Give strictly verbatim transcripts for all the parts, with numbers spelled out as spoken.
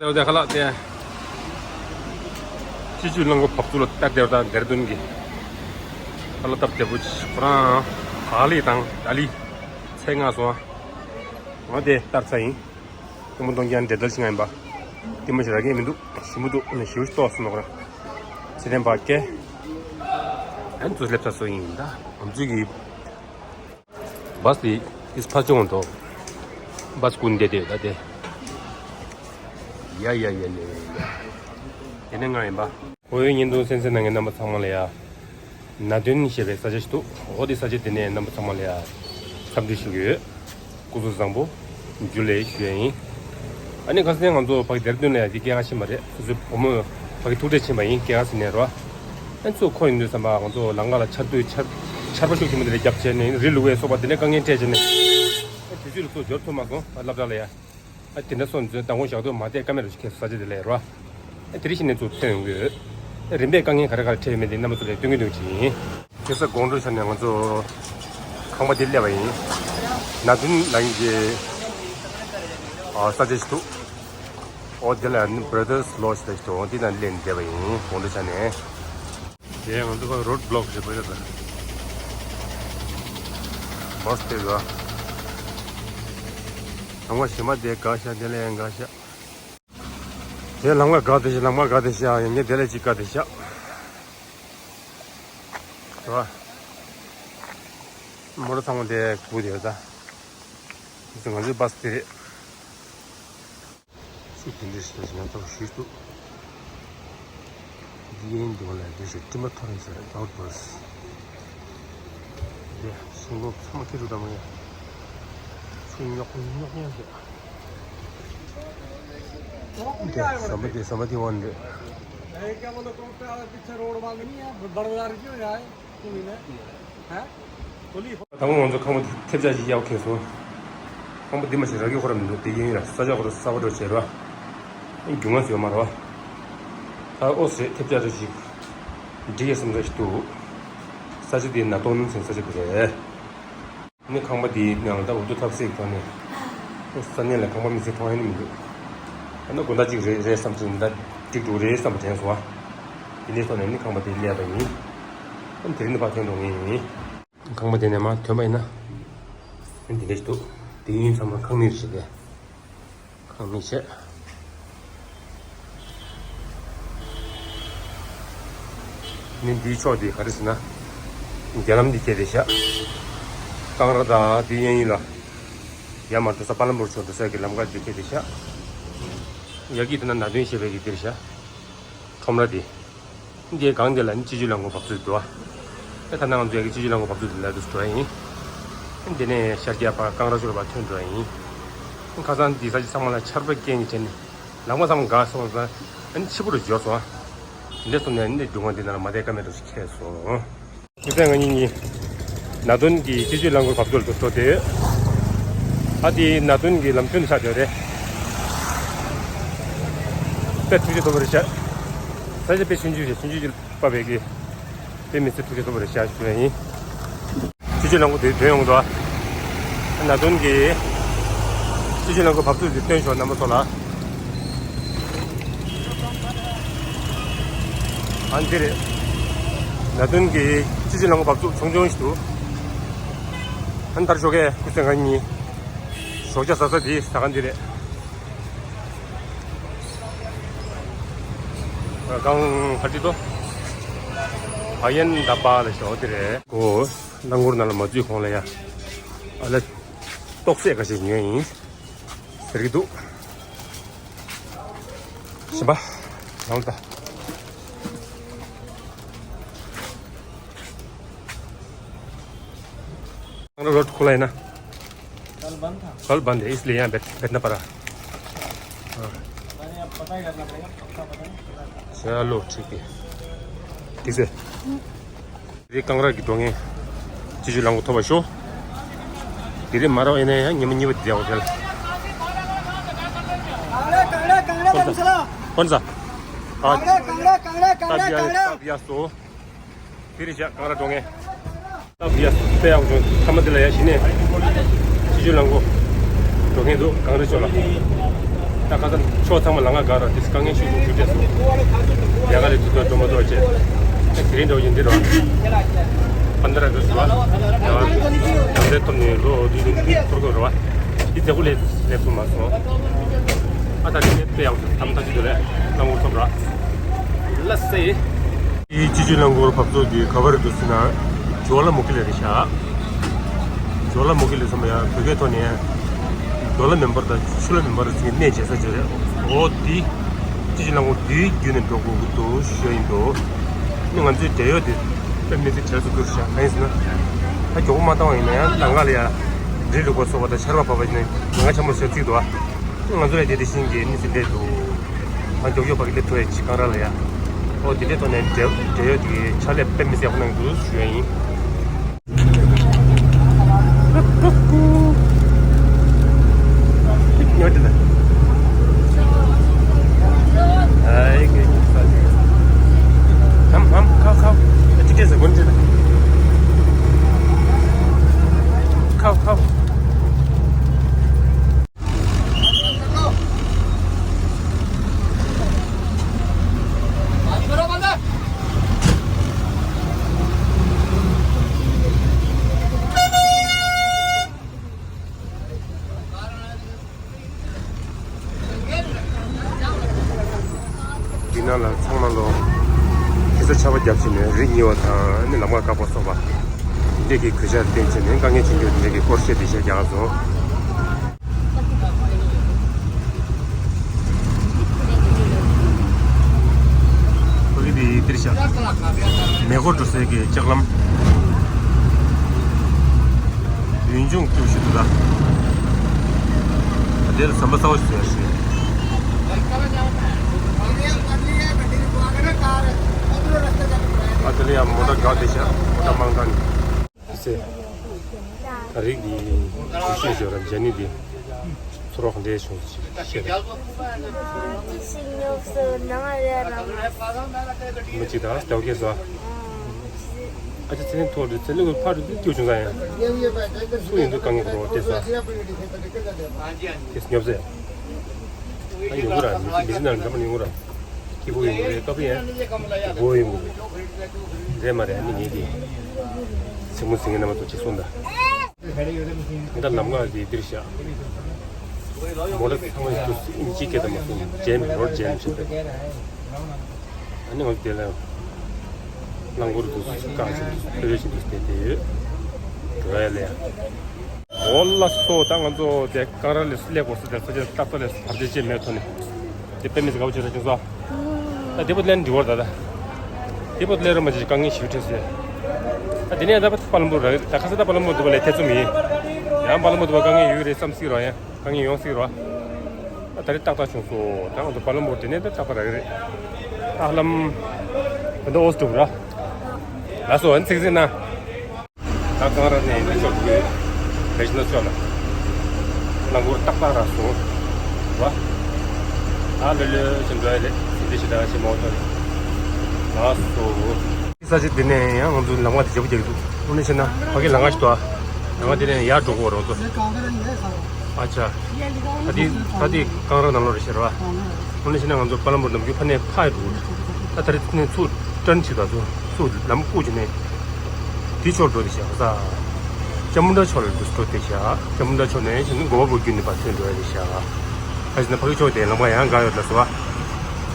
དེ་བ་དེ་ཁ་ལག་དེ། སྤྱི་སྤྱོད་རླངས་འཁོར་བབས་ཚུགས་ལ་ལྟ་བདེ་བ་དང་དེར་དོན་གྱི་ཁ་ལག་སྟབས་བདེ་པོ་ཅིག་ཁོ་རང་ཧ་ལི་དང་ཏཱ་ལི་ཚད་ལྔ་སོང་། ང་དེ་ལྟར་ཚ་ཡིན། ཀུ་མོ་གཏོང་རྒྱ་འདྲེ་དལ་ཞིག་ང་ཡིན་པ། དེ་མ་ཞིག་ར་གས་མི་འདུག་ཞིམ་པོ་འདུག་ནས་ཞིའུ་ཞིག་ཏོག་སོང་ནོ་ཁོ་རང་། ཚེ་བརྟན་བ་སྐད། ཨན་ཚོ་སླེབས་ཚར་སོ་ཡིན་ད་ང་ཚོའི་གི་བཱས་དེ་ཏིས་ཕ་ཅོང་དོ། བཱས་ཀུན་བསྡད་དེ་ད་དེ། ཡ་ཡ་ཡ་ཡ་ཡ་ཡ། དེ་ནས་ང་ཡིན་པ། ཨོ་ཡོད་བརྙན་ཐུང་གསན་གཟིགས་གནང་མཁན་རྣམ་པ་ཚང་མ་ལ་ཡ། ན་དོན་ཞེས་པའི་ས་ཆ་ཞིག་འདུག་ཨོ་དེ་ས་ཆ་དེ་ནས་རྣམ་པ་ཚང་མ་ལ་ཡ། འཚམས་འདྲི་ཞུ་གི་ཡོད། སྐུ་གཟུགས་བཟང་པོ། འཇུ་ལེ་ཞུ་ཡ་ཡིན། ཨ་ནི་ཁ་སང་ང་ཚོ་ཕ་གི་དེར་བསྟུན་ལ་ཡ་དེ་སྐྱེས་སྐར་ཕྱིན་པ་རེད། སོ་སོའི་བུ་མོ་ཕ་གི་ཐུག་འཕྲད་ཕྱིན་པ་ཡིན་སྐྱེས་སྐར་ཟིན་ནས་རོ། ཨ་ཚོ་ཁོ་ཡིན་དུས་ཙམ་པ་ང་ཚོ་ལམ་ཁ་ལ་ཆར་དུས་ཆར་ཆར་པ་ཤུགས་ཆེན་པོ་དེ་འདྲ་བརྒྱབ་བྱས་ནས་རི་ལུ་བའི་སོགས་པ་དེ་འདྲ་དཀའ་ངལ་འཕྲད་བྱས་ནས། ཨ་དུས་ཚོད་ལ་ཚོ་འབྱོར་ཐུབ་མ་སོང་ཨ་སློབ་གྲྭ་ལ་ཡ། ཨ་དེ་འདྲ་སོང་ཚོས་མདང་དགོང་ཞག་ཐོག་མ་བལྟས་ཀ་མེ་ར་ཞིག་ཁྱེར་ས་ཆ་དེ་ལས་རོ། ཨ་དེ་རིང་ཞིག་ནས་ཚུར་ཐོན་ཡོང་གི་ཡོད། ཨ་རིམ་པས་དཀའ་ངལ་ག་རེ་ག་རེ་འཕྲད་ཡོད་མེད་དེ་རྣམ་པ་ཚོ་ལ་སྟོན་གྱི་འདུག་ཅིག་ཡིན། ཁ་སང་དགོང་དྲོ་ཆ་ནས་ང་ཚོ་ཁང་པ་དེ་སླེབས་པ་ཡིན། ན་དུན་ལ་ཡིན་གྱི་ས་ཆ་ཞིག་འདུག་ཨོ་དེ་ལ་Brothers Lodge་ལ་ཞིག་འདུག་དེ་ན་སླེབས་ནས་བསྡད་པ་ཡིན་དགོང་དྲོ་ཆ་ནས། དེ་ང་ཚོ་ཕར་རོཌ་བློག་བྱེད་དགོས་ཡོད་པ། བཱས་དེ་ག་ལམ་ཁ་ཞེ་མ་དེ་འགག་ཤག་དེ་ལས་ཡང་འགག་ཤག་དེ་ལམ་ཁ་འགག་དེ་ཤག་ལམ་ཁ་འགག་དེ་ཤག་ཡང་ངས་དེ་ལས་ཅིག་འགག་དེ་ཤག་རེད་བ། མོ་ཊ་ཚང་མ་དེ་སྒུག་དེ་ཡོད་ད། ང་ཚོའི་བཱས་དེ་རེད། ཚིག་དེ་འདྲ་ཞིག་ང་ཚོར་ཞུས་འདུག་འདི་ཡིན་འདུག་ལ་འདི་ཞིག་སྤྲིན་པ་ཐོར་རེད་ཟེར་ཨའུ་བཱས། འདི་ཤིང་ལོ་ཚང་མ་ཁྱེར་འདུག་ད་མ་ཡ། ཚུར་རྙོག་རྙོག་ཉག་ཤག་འདི་ཟམ་པ་འདི་ཟམ་པ་འདི་འོང་འདི། ད་ང་ཚོ་ཁང་པ་འདི་ཐེབས་ཆག་ཞིག་གཡར་ཁེལ་སོང་། ཁང་པ་འདི་མ་ཞིག་རག་གི་ཁོ་ར་མི་འདུག་དེ་ཡིན་ཡ་ས་ཆ་ཁོ་ར་གསར་པ་འགྲོ་བྱས་ར། རྒྱུ་མ་ཟོས་མ་ར་བ། ད་ཨོ་སེ་ཐེབས་ཆག་རེ་ཞིག་འགྲིག་ཡ་བསམ་ས་ཞིག་འདུག་ས་ཆ་འདི་ན་དོན་ཟེར་ས་ཆ་འདི་རེད། ནི་ཁང་པ་འདིའི་ནང་ད་འུ་ཚོ་ཐབས་ཟད་ཐོག་ནས་ས་གནས་ལ་ཁང་པ་མི་ཚེ་མཐོང་ཡ་ནི་མི་འདུག་ཨ་ན་དགོང་དག་ཅིག་རེད་རེད་བསམ་ཙང་ད་འགྲིག་འགྲོ་རེད་བསམ་དྲན་སོང་ཨ། དེ་འདྲའི་ཐོག་ནས་ནི་ཁང་པ་དེ་སླེབས་པ་ཡིན། ཨ་ནི་དེ་རིང་ནི་ཕར་ཐོན་འགྲོ་ངེས་ཡིན། ཁང་པ་དེ་ནས་མར་ཐོན་པ་ཡིན་ན། ཨ་ནི་དེ་འདྲ་ཞིག་འདུག་དེ་ཡིན་ཚང་མ་ཁང་མིག་རེད་དེ། ཁང་མིག་བྱས། ནི་འདིའི་ཕྱོགས་འདི་ག་རེ་ཟེར་ན། རྒྱ་ལམ་འདི་བསྐྱལ་ཏེ་བཞག་ཀང་ར་དང་འདི་གཡས་གཡོན་ལ། ཡར་མར་འགྲོ་ས་པ་ལམ་པུར་ཕྱོགས་འགྲོ་ས་ཀྱི་ལམ་ཁ་འདི་བསྐྱལ་ཏེ་བཞག་ཡ་གི་དེ་ན་ན་དོན་ཞེས་པའི་གི་འདིར་བཞག་ཁྲོམ་ར་འདི། འདིའི་སྒང་འདི་ལ་ནི་སྤྱི་སྤྱོད་རླངས་འཁོར་བབས་ཚུགས་འདུག་ཨ། ད་ད་ནང་ང་ཚོ་ཡ་གི་སྤྱི་སྤྱོད་རླངས་འཁོར་བབས་ཚུགས་འདི་ལ་འདུག་འགྲོ་ཡ་ཡིན། འདི་ནས་ཤར་རྒྱག་པ་ཀང་ར་ཤོར་བ་ཐོན་འགྲོ་ཡ་ཡིན། ཁ་སང་འདི་ས་ཆ་ཚང་མ་ལ་ཆར་པ་རྐྱེན་གྱིས་བྱས་ནས་ལམ་ཁ་ཚང་མ་འགག་སོང་ཙང་ཨ་ནི་ཕྱི་པོ་རུ་འབྱོར་སོང་ཨ། འདི་སོང་ནས་ཨ་ནི་སྒྲུང་བ་འདི་ནང་ལ་མ་བསྡད་ཀ་མེད་འགྲོ་ཞིག་ཁེལ་སོང་། ཁྱེད་ཚོ་ང་གཉིས་གཉིས། ན་དོན་གྱི་སྤྱི་སྤྱོད་རླངས་འཁོར་བབས་ཚུགས་ལ་འགྲོ་འགྲོ་དེ། ཨ་དེ་ན་དོན་གྱི་ལམ་ཆུང་དུ་ཆགས་བསྡད་རེད། དཔེ་ཐུགས་རྗེ་ཐོབ་པ་རེད་ཤག་ས་ཆ་དཔེ་ཆུང་ཆུང་རེད་ཆུང་ཆུང་ཅིག་པ་བས་ཀྱི། དཔེ་མི་སྲིད་ཐུགས་རྗེ་ཐོབ་པ་རེད་ཤག་ཞུ་ཡ་ཡིན། སྤྱི་སྤྱོད་རླངས་འཁོར་དེ་ཐོན་ཡོང་འདུག་ཨ། ན་དོན་གྱི་སྤྱི་སྤྱོད་རླངས་འཁོར་བབས་ཚུགས་དེ་སྟོན་ཤོག་རྣམ་པ་ཚོ་ལ། ཨ་འདི་རེད། ན་དོན་གྱི་སྤྱི་སྤྱོད་རླངས་འཁོར་བབས་ཚུགས་ཆུང་ཆུང་ཞིག་འདུག་ཨ་མཐར་ཞོགས་ཀས་སྐུ་ཚེ་ང་གཉིས། ཞོགས་ཇ་ཟ་ས་འདི་ཟ་ཁང་འདི་རེད། ཀང་ཧ་ཏི་ཏོ། ཨ་ཡན་ད་པ་ལ་ཞོགས་འདི་རེད། གོ། རླངས་འཁོར་ནང་ལ་མ་འཛུལ་གོང་ལ་ཡ། ཨ་ལ། ཏོག་ཙམ་ཁ་ཤས་ཉོས་ཡིན། ཟེར་གྱི་འདུག་གཞན་པ། ཡང་ལྟ། ཁང་ར་རོ་ཁུ་ལ་ཡིན་ན། कल बंद था। कल बंद है, इसलिए यहाँ बैठ- बैठना पड़ा। हाँ। मैंने अब पता ही करना पड़ेगा, पक्का पता नहीं, पता नहीं। चलो, ठीक है। ठीक है। རེད། ཀང་ར་གི་འགྲོ་ངེས། སྤྱི་སྤྱོད་རླངས་འཁོར་ཐོབ་པ་ཤོག་དེ་རིང་མ་རག་ཡིན་ན་ཡང་ཉི་མ་གཉིས་པ་དེ་ཡག་པོ་རེད། कांगड़ा, कांगड़ा, कांगड़ा, कौन सा? धर्मशाला। कौन सा? आज कांगड़ा, कांगड़ा, कांगड़ा, कांगड़ा, कांगड़ा। तब यह तो དེ་རིང་ཞག་ཀང་ར་འགྲོ་ངེས། སྟབས་ཡག་དཔེ་ཡག་པོ་བྱུང་། མཐའ་མ་འདི་ལ་ཡ་གཞི་ནས་སྤྱི་སྤྱོད་རླངས་འཁོར་འགྲོ་མཁན་འདུག་ཀང་ར་ཕྱོགས་ལ། ད་ཁ་སང་ཕྱོགས་ཚང་མ་ལ་ང་དགའ་ར་དེ་དཀའ་ངལ་ཤུགས་ཆུང་ཆུང་འཕྲད་སོང་། ལས་ཀ་ལས་དུས་ཚོད་འགྲོ་མ་ཐུབ་བྱས། ད་དེ་རིང་འགྲོ་ཡིན་འདི་རོ། ཕན་ད་ར་དུ་སུ་བ། ཡ་བ། ཡང་ཚད་ཐོབ་ནས་ལོ་བདུན་བདུན་བདུན་ཐོར་དགོས་རོ་བ། འདི་ཚེ་ཁུ་ལས་ལས་ཐུབ་མ་སོང་། ཨ་ད་དེ་ནས་དཔེ་ཡག་སོང་དམ་ཐག་ཆོད་དུ་ལས་ལ་ངོ་ཐོབ་ར། ལ་སེ། དེའི་སྤྱི་སྤྱོད་རླངས་འཁོར་བབས་ཚོགས་ཀྱི་ག་བར་འདུག་ཟེར་ན། ཇོ་ལ་མུ་ཁི་ལེ་རེད་ཤག་ཇོ་ལ་མུ་ཁི་ལེ་ཚང་མ་ཡང་བོད་སྐད་ཐོག་ནས་ཇོ་ལ་མེ་འབར་དང་ཆུ་ལ་མེ་འབར་ཟེར་གནས་མཇལ་ས་ཅིག་རེད། འོ་དེ་སྤྱི་སྤྱོད་རླངས་འཁོར་དེའི་བརྒྱུད་ནས་འགྲོ་དགོས་ཀྱི་འདུག་ཞུ་ཡ་ཡིན་འདུག་ནི་ང་ཚོའི་འབྲེལ་ཡོད་དེ་དཔེ་མི་སྲིད་གྲས་སུ་གྱུར་ཤག་གང་ཡིན་ཟེར་ན། ད་མགྱོགས་པོ་མ་བཏང་བ་ཡིན་ན་ཡང་ལམ་ཁ་ལ་ཡ་རི་ལུག་པ་སོགས་པ་དང་ཆར་པ་བབས་པ་ཡིན་ན་ཉེན་ཁ་ཆེན་པོ་ཞིག་བརྩིས་འདུག་ཨ། ང་ཚོ་ལ་དེ་དེ་བཞིན་གྱི་གནས་ཚུལ་འདྲ་འདུག་ང་མགྱོགས་མགྱོགས་ཕ་གི་སླེབས་ཐུབ་ཡ་ཅིག་གང་ར་ལ་ཡ། ཨོ་དེ་འདྲའི་ཐོག་ནས་འབྲེལ་འབྲེལ་ཡོད་དེ་ཕྱག་ལས་དཔེ་མི་སྲིད་ཡག་པོ་གནང་འདུག་ཞུ་ཡ་ཡིན། ཉོ་དེ་ད། ཨའི་གེ་ཁམ་ཁམ་ཁ་ཁ་ཨ་ཅི་ཀེ་ཟེར་གོན་ཅི་ད། ཁ་ཁ། འདི་ནང་ལ་ཚང་མ་ལོ། ཁེ་ས་ཆར་པ་བརྒྱབ་བྱས་ནས་རི་ཉིལ་བ་དང་ནི་ལམ་ཁ་བཀག་པ་སོགས་པ། འདི་འདྲའི་གི་གོད་ཆག་བསྟན་བྱས་ནས་དཀའ་ངལ་ཆེན་པོ་འདི་འདྲའི་གི་སྐོར་བཤད་འདི་བཤད་རྒྱག་སོང་། ཕ་གི་འདི་འདིར་བཞག་མེ་འཁོར་འགྲོ་སའི་གི་ལྕགས་ལམ། ཡུན་ཅུང་སྐྱིད་པོ་ཞིག་འདུག་ད། དེར་ཟམ་པ་གསར་པ་ཞིག་བཟོས་ཤིག་ཨ་དེ་ལ་ཡང་མོ་ཊ་འགག་བསྡད་ཤག་མོ་ཊ་མང་དྲགས་ནས། ཟེར། ད་རིགས་འདི་དུས་ཤེས་ཞོར་ར་འཇའ་ནི་འདི་ཚོར་བ་གང་འདྲ་བྱུང་ཞེས་བཤད་རེད། ཅི་ཞིག་ཉོབ་སོ་ནང་རེ་རང་། མི་གཅིག་དང་སྟེའུ་ཁེ་སོ། ཨ་ཅེ་ཚེ་རིང་ཐོག་རེད་ཚེ་རིང་ཕར་རེད་སྐྱོ་བྱུང་ས་ཡང་། སུ་ཡིན་འདུག་དཀའ་ངལ་ཁོ་རོ་བལྟས་སོ། ཁེ་སོ་ཉོབ་སོ་ཡ། ཨ་ཡོང་གི་ར་མི་ཚེ་མི་ཚེ་ནང་འདྲ་མ་ཡོང་གི་ར། སྐྱིད་པོ་ཡོང་གི་རེད་སྐབས་ཡ། སྐྱིད་པོ་ཡོང་གི་རེད། རེད་མ་རེད་ཨ་ནི་ངེད་ཀྱི། སེམས་མུ་ཟིང་ངེ་རྣམ་པ་ཚོ་གཅིག་སོང་ད། ད་ལམ་ཁ་དེ་འདིར་བཞག་མོ་ཊ་ཚང་མ་ཞིག་ཏུ་ཨིན་ཇི་སྐད་དང་མ་གསུངས་ཇེམ་རོ་ཇེམ་བྱེད་པས། ཨ་ནི་ང་ཚོ་དེ་ལ་རླངས་འཁོར་དུ་བཀག་ཅིང་ཕེ་རེ་བཞིན་དུ་བསྡད་དེ་ཡོད། འགྲོ་ཡ་ལས། འོ་ལགས་སོ། ད་ང་ཚོ་དེ་ཀ་ར་ལས་སུ་སླེབས་དགོས་སུ་དེ་ཚོ་ཆེ་ཏག་ཏག་ལས་སུ་བར་ཆད་ཅེས་མེད་ཐོག་ནས་དེ་དཔེ་མི་སྲིད་དགའ་པོ་བྱེད་ར་ཅུང་ས། ད་དེ་པོ་ལེན་འདྲི་བར་ད་ད། དེ་པོ་ལེན་ར་མ་བྱེད་དཀའ་ངལ་ཞིག་འཕྲད་སོང་། ད་དེ་ནས་ད་པ་པ་ལམ་པོ་ར་ད་ཁ་ས་ད་པ་ལམ་པོ་འདུག་པ་ལས་ཐེ་ཚོམ་ཡིན། ཡང་པ་ལམ་པོ་འདུག་པ་དཀའ་ངལ་ཡོད་རེད་བསམ་སྲིད་ར་ཡང་དཀའ་ངལ་ཡོང་སྲིད་ར། ད་ད་རེས་ཏག་ཏག་བྱུང་སོང་། ད་ང་ཚོ་པ་ལམ་པོ་དེ་ནས་ད་ཏག་ཏག་རག་གི་རེད། ད་ཧ་ལམ་ད་འོས་གྲུབ་ར། ལགས་སོ་ཨན་ཚིག་ཚིག་ན། ད་གང་ར་ནས་འདི་ཕྱོགས་དགོས། བེ་ཤི་ན་ཕྱོགས་ལ། རླངས་འཁོར་ཏག་ཏག་ར་སོང་། བ། ད་ལོ་ལོ་ཞིག་འགྲོ་ཡ་ལེ། སི་ཏི་ཞིག་ད་ཞིག་མ་འོ་ཐོ་རེ། ལགས་སོ། ས་ཆ་འདི་ནས་ཡང་ང་ཚོ་ལམ་ཁ་དེ་བརྗེ་པོ་རྒྱག་གི་འདུག་དངོས་གནས་བཤད་ན་ཕ་གི་ལམ་ཁ་ཞིག་འདུག་ཨ། ལམ་ཁ་དེ་ནས་ཡར་འགྲོ་དགོས་རེད་ང་ཚོ། ཨ་ཅག་ད་དེ་ད་དེ་གངས་ར་ནང་ལོགས་རེད་ཤག་ར་བ། དངོས་གནས་བཤད་ན་ང་ཚོ་པ་ལམ་པུར་ནམ་རྒྱུན་ཕ་ནས་ཕར་འགྲོ་གི་རེད། ད་ད་རེས་ནས་ཚུར་ཊརན་བྱེད་ད་ཚུར་ཚུར་ལམ་བརྐོས་བྱས་ནས་དེ་ཕྱོགས་འགྲོ་དེ་ཤག་ས། ཅ་མུན་དྲ་ཕྱོགས་ལ་འགྲོ་འགྲོ་དེ་ཤག་ཅ་མུན་དྲ་ཕྱོགས་ནས་བྱས་ན་གོ་པལ་པུར་བརྒྱུད་ནས་ཕར་ཚུར་འགྲོ་ཡ་དེ་ཤག་ད་བྱས་ན་ཕ་གི་ཕྱོགས་དེ་ལམ་ཁ་ཡང་འགག་ཡོད་ལ་སོ་བ།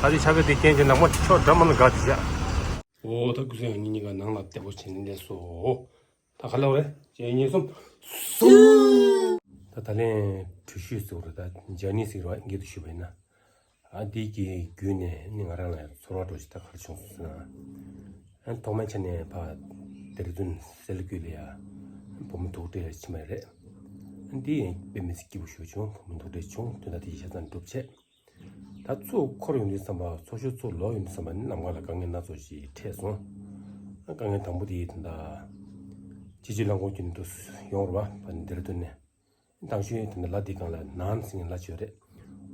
ད་དེ་ཆ་ག་དེ་རྐྱེན་གྱིས་ལམ་ཁ་ཕྱོགས་འདྲ་མིན་ལ་འགག་དེ་ཤག་འོ་ད་ཁུ་སིམ་ཡང་གཉིས་གཉིས་ཀ་ནང་ལ་བདེ་པོ་བྱས་ནས་སླེབས་སོ། ད་ག་ལ་བ་རེད་ཅེས་གཉིས་གསུམ། ད་ད་ལན་གྲུ་ཤུལ་ཟེར་བ་རེད། ད་འཇར་ནི་ཟེར་བ་ཨིན་སྐད་དུ་ཞུས་པ་ཡིན་ན། ཨ་འདི་གི་བརྒྱུད་ནས་ནི་ང་རང་ལ་ཚོར་བ་འདྲ་ཞིག་ད་ག་རེ་བྱུང་སོང་ཟེར་ན། ཨ་ཐོག་མའི་ཆ་ནས་ཕ་ལྡེ་ར་ལྡུན་སེལ་ཀུ་ལ་ཡ་བུ་མོ་དོག་ཁྲེ་ཕྱིན་པ་རེད། ཨ་འདི་ཡང་དཔེ་མི་སྲིད་སྐྱིད་པོ་ཞིག་བྱུང་། བུ་མོ་དོག་ཁྲེ་བྱུང་དོན་དག་དེ་ཡིག་ཆ་ཚང་་འགྲུབ་བྱས། ད་ཚུར་འཁོར་ཡོང་དུས་ཙམ་པ་ཚུར་ཤོག་ཚུར་ལོག་ཡོང་དུས་ཙམ་པ་ནི་ལམ་ཁ་ལ་དཀའ་ངལ་སྣ་ཚོགས་ཤིག་འཕྲད་སོང་། དཀའ་ངལ་དང་པོ་དེ་ད་ལྟ་སྤྱི་སྤྱོད་རླངས་འཁོར་བརྒྱུད་ནས་འདུག་ཡོང་རེད་བ། ཕ་ནི་ལྡེ་ར་ལྡུན་ནས། མདང་ཞོལ་དེ་ནས་ལ་དེ་སྒང་ལ་ནཱན་ཟེར་མཁན་ལ་ཆོས་རེད།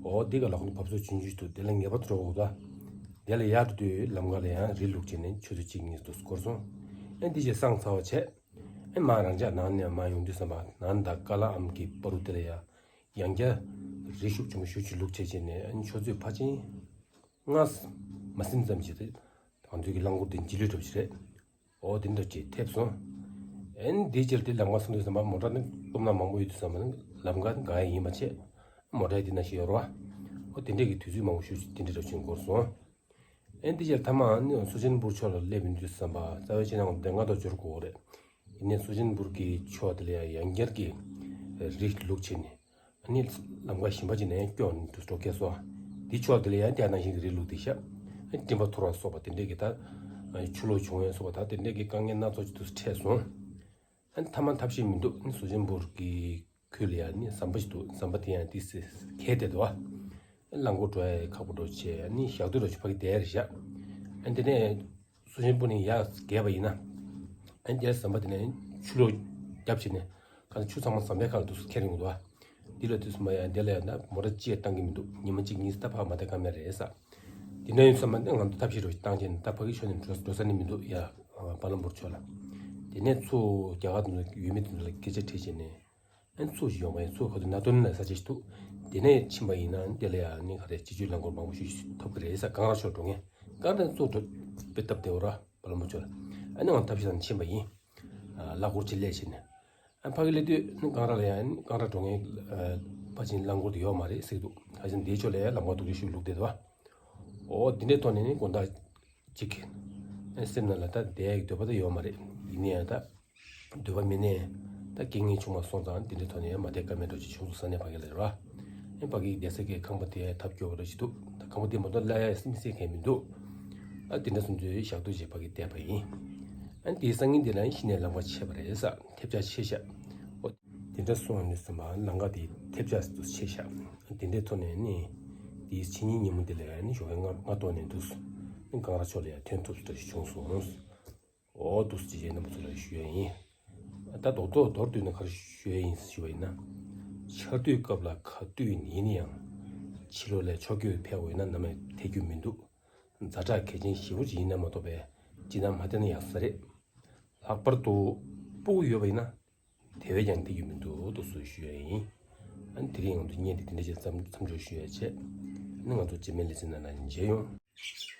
འོ་དེ་ག་ལ་ཁོང་བབས་ཚོད་ཆུང་ཆུང་ཞིག་འདུག་དེ་ལ་ངེས་པར་དུ་འགྲོ་དགོས་ད། དེ་ལ་ཡར་འགྲོ་དུས་ལམ་ཁ་ལ་ཡང་རི་བླུགས་བྱས་ནས་ཆུ་ཚོད་གཅིག་གཉིས་འདུག་འགོར་སོང་། ཨེ་འདི་བྱས་བསང་ཚར་བ་བྱས། ཨེ་མ་རང་ཅག་ནང་ནས་མ་ཡོང་དུས་ཙམ་པ་ནཱན་དང་ཀ་ལ་ཨམ་གྱི་བར་དུ་དེ་ལ་ཡ། ཡང་བསྐྱར་ རི་ཤུགས་ཆེན་པོ་ཞེ་པོ་ཅིག་ལུག་བྱས་བྱས་ནས། ཨ་ནི་ཆུ་ཚོད་ཕལ་ཆེར་ལྔ་མ་ཟིན་ཙམ་ཞིག་དེ་ང་ཚོའི་གི་རླངས་འཁོར་དེ་འཇིགས་ལུས་འགྲོ་བཞིན་རེད། འོ་དེ་འདྲ་ཅིག་ཐེབས་སོང་། ཨ་ནི་དེའི་རྗེས་དེ་ལམ་ཁ་སོང་དུས་ཙམ་པ་མོ་ཊ་ནི་སྟོབས་ན་མང་པོ་ཡོད་དུས་ཙམ་པ་ནི་ལམ་ཁ་འགག་ཡ་ཡིན་པ་བྱས། མོ་ཊ་དེ་ན་ཞིག་ཡོད་རེད་བ། འོ་དེ་འདྲས་ཀྱི་དུས་ཚོད་མང་པོ་ཞེ་པོ་ཅིག་དེ་འདྲས་འགྲོ་བཞིན་འགོར་སོང་། ཨ་ནི་དེ་རྗེས་ཐ་མ་ཨ་ནི་སུ་ཅན་པུར་ཕྱོགས་ལ་སླེབས་ཡོང་དུས་ཙམ་པ་རྩ་བའི་ཕྱི་ནང་དེ་སྔ་དང་འབྱོར་དགོས་རེད། ཡིན་ནའི་སུ་ཅན་པུར་གྱི་ཕྱོགས་དེ་ལ་ཡང་ཡང་བསྐྱར་གྱི་རི་ལུག་བྱས་ནས། ཨ་ནི་ལམ་ཁ་གཞན་པ་ཅིག་ནས་སྐྱོར་ནས་འགྲོ་གལ་སོང་། དེའི་ཕྱོགས་དེ་ལ་ཡང་དེ་ནང་བཞིན་གྱི་རི་ལུག་དེ་ཤ། ཨ་ནི་སྤྲིན་པ་འཐོར་བ་སོགས་པ་དེ་འདྲས་ཀྱི་ད་ཆུ་ལོག་བྱུང་བ་སོགས་པ་ད་དེ་འདྲས་ཀྱི་དཀའ་ངལ་སྣ་ཚོགས་ཅིག་ཏུ་འཕྲད་སོང་། ཨ་ནི་ཐ་མ་ཐབས་ཤེས་མི་འདུག་ཨ་ནི་སུ་ཅན་པུར་གྱི་ཁུལ་ལ་ཡང་ནི་ཟམ་པ་ཞིག་འདུག་ཟམ་པ་དེ་ཡང་ཏོག་ཙམ་གས་བསྡད་འདུག་བ། རླངས་འཁོར་འགྲོ་ཡ་ཁག་པོ་འགྲོ་བྱས། ཨ་ནི་ཞག་སྡོད་འགྲོ་བྱས་ཕ་གི་བསྡད་རེད་ཤག་ཨ་ནི་དེ་ནས་སུ་ཅན་པུར་ནས་ཡར་བརྒལ་བ་ཡིན་ན། ཨ་ནི་དེ་ཟམ་པ་དེ་ནས་ཆུ་ལོག་བརྒྱབ་བྱས་ནས་གང་ལྟར་ཆུ་ཚང་མ་ཟམ་པའི་ཁ་ལ་འདུག་སེ་ཁྱེར་ཡོང་འདུག་བ། འདི་ལ་དུས་སུ་མ་ཡ་འདི་ལ་ཡ་ན་མོ་ཊ་ཅི་ཡང་བཏང་གི་མི་འདུག་ཉི་མ་གཅིག་གཉིས་ད་ཕར་མ་བསྡད་ཀ་མེད་རེད་ས། དེ་འདྲ་ཡིན་ཙང་མ་ནི་ང་ཚོ་ཐབས་ཤེས་རོགས་བཏང་བྱས་ནས་ད་ཕ་གི་ཕྱོགས་ནས་འགྲོ་འགྲོ་ས་ནི་མི་འདུག་ཡ། བ་ལམ་པུར་ཕྱོགས་ལ། དེ་ནས་ཚུར་རྒྱ་གར་དེ་ཚོ་ཡུལ་མི་དེ་ཚོ་ལ་སྐད་ཆ་དྲིས་བྱས་ནས། ཨ་ནི་ཚུར་ཡོང་བ་ཡིན། ཚུར་ཁ་ཐུག་ན་ཏོན་ལ་ས་ཆ་ཞིག་འདུག་དེ་ནས་ཕྱིན་པ་ཡིན་ན་དེ་ལ་ཡ་ནི་ག་རེ་སྤྱི་སྤྱོད་རླངས་འཁོར་མང་པོ་ཞིག་ཐོབ་ཀྱི་རེད་ས། ཀང་ར་ཕྱོགས་འགྲོ་མཁན། ཀང་ར་ཚུར་འགྲོ་དཔེ་སྟབས་བདེ་བོ་ར་བ་ལམ་པུར་ཕྱོགས་ལ། ཨ་ནི་ང་ཐབས་ཤེས་དང་ཕྱིན་པ་ཡིན། ལ་སྐོར་ཅིག་སླེབས་བྱས་ནས། ཨ་ཕ་གི་སླེབས་དུས་ནི་ཀང་ར་ལ་ཡང་ཀང་ར་འགྲོ་མཁན་ཕལ་ཆེར་རླངས་འཁོར་དེ་ཡོད་མ་རེད་ཟེར་གྱི་འདུག་ཁ་སང་དེའི་ཕྱོགས་ལ་ཡང་ལམ་ཁ་སྡུག་རུ་ཞིག་ལུག་བསྡད་འདུག་བ། འོ་དེ་འདྲའི་ཐོག་ནས་ནི་དགོང་དག་ཅིག་སེམས་ནང་ལ་ད་བསྡད་ཡག་འདོད་པ་ད་ཡོད་མ་རེད། ཡིན་ནའི་ཡང་ད་འདོད་པ་མེད་ནའི་ད་རྐྱེན་ངན་བྱུང་བ་སོང་ཙང་དེ་འདྲའི་ཐོག་ནས་ཡང་མ་བསྡད་ཀ་མེད་འགྲོ་ཅིག་བྱུང་སོང་ས་གནས་ཕ་གི་ལ་རེད་བ། ཨེ་ཕ་གི་བསྡད་ས་གི་ཁང་པ་དེ་ཐབས་སྐྱོ་བོ་ར་ཞིག་འདུག་ད་ཁང་པ་དེ་མ་གཏོགས་གླ་ཡ་མི་སེ་གས་མི་འདུག་ཨ་དེ་འདྲ་སོང་དུས་ཞག་སྡོད་བྱས་ཕ་གི་བསྡད་པ་ཡིན། ཨ་དེའི་སང་ཉིན་དེ་ལ་གཞི་ནས་ལམ་ཁ་ཆད་པ་རེད་ས། ཐེབས་ཆག་ཆེ་ཤག་འོ་དེ་འདྲ་སོང་ནས་ཟིན་པ་ལམ་ཁ་དེ་ཐེབས་ཆག་ཏུ་ཆེ་ཤག་དེ་འདྲའི་ཐོག་ནས་ནི་དེའི་ཕྱི་ཉིན་ཉིན་མོ་དེ་ལ་ནི་ཞོགས་ཀས་སྔ་སྔ་ཐོག་ནས་འདུག་ནི་ཀང་ར་ཕྱོགས་ལ་ཡང་ཐོན་ཐུབ་ས་ཞིག་བྱུང་སོང་། འོ་འདུག་སེ་ཅིག་རྣམ་པ་ཚོ་ལ་ཞུ་ཡ་ཡིན། ད་རྡོག་རྡོག་མདོར་བསྡུས་ནས་ག་རེ་ཞུ་ཡ་ཡིན་ཞུ་བ་ཡིན་ན། ཆར་དུས་སྐབས་ལ་ཁ་བཏུད་ཡིན་ཡང་། ཕྱི་ལོགས་ལ་ཕྱོགས་བསྐྱོད་ཕེབས་འོས་ན་ནམ་ཡང་ཐེ་རྒྱུ་མི་འདུག་ཛ་དྲག་གལ་ཆེན་ཞེ་པོ་ཅིག་ཡིན་ན་མ་གཏོགས་པའི་སྤྱིར་བཏང་མ་བསྡད་ན་ཡག་ས་རེད། ལྷག་པར་དུ་སྤུ་གུ་ཡོད་པ་ཡིན་ན། དེ་བས་ཀྱང་ཐེ་རྒྱུ་མི་འདུག་འདུག་སེ་ཞུ་ཡ་ཡིན། ཨ་ནི་དེ་རིང་ང་ཚོ་བརྙན་དེ་དེ་འདྲ་ཅིག་མཚམས་མཚམས་འཇོག་ཞུ་ཡ་བྱས། ཨ་ནི་ང་ཚོ་རྗེས་མའི་ལེ་ཚན་ནང་ལ་མཇལ་ཡོང་།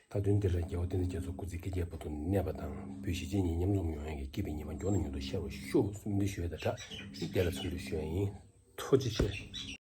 མཐའ་དོན་འདིར་རྒྱལ་བ་བསྟན་འཛིན་རྒྱ་མཚོ་སྐུ་ཚེ་བསྐལ་བརྒྱའི་བར་དུ་གནས་པ་དང་། བོད་གཞིས་བྱེས་གཉིས་མཉམ་འཛོམས་ཡོང་ཡག་གི་སྐྱིད་པའི་ཉི་མ་མགྱོགས་ནས་མྱུར་དུ་ཤར་བར་ཤོག་གསུངས་འདི་ཞུ་ཡ་དང་སྦྲགས། དེ་ལ་མཚམས་འཇོག་ཞུ་ཡ་ཡིན། ཐུགས་རྗེ་ཆེ།